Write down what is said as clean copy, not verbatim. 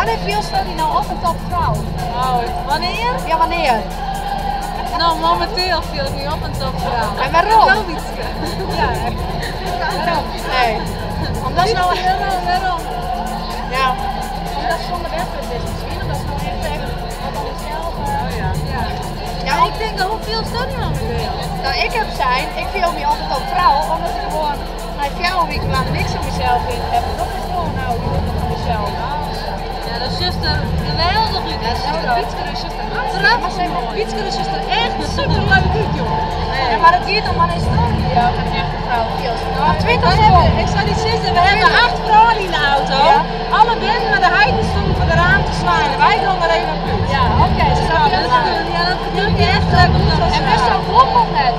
Wannear fielsto dy no op en top frou? Oh, wannear? Ja, wannear? No, mominteel fiel ik my op en top frou. En wêrom? No, Wietske. Ja. Wêrom? Nee. Omdat no... Wêrom, wêrom? Ja, omdat sûnder wetterwurd is miskien, omdat no echt even wat oan dysels... Oh ja. Ja. Ja, ik tink, hoe fielsto dy mominteel? No, ik ha sein, ik fiel my op en top frou, omdat ik gewoan nei 4 wiken lang niks oan mysels fyn ha. Dat is gewoan no, je wurdt fan mysels. Ja, dat sjochst der geweldich út. Ja, Dat zo. Wietske, dat sjochst der prachtig. Wietske, dat sjochst der echt super leuk út, joh. Ja, mar it giet om wannear'tsto dy as in echte frou fielst. Noch 20 We hebben, sekonden. ik sil dy sizze, we hawwe 8 froulju yn de auto. Ja. Alle bern mar de heiten stonden foar de raam te swaaien. Wy gongen der even út. Ja, oké. Dus Snap dat je? is, ja, dat doe ik echt even. En bist al blom of net?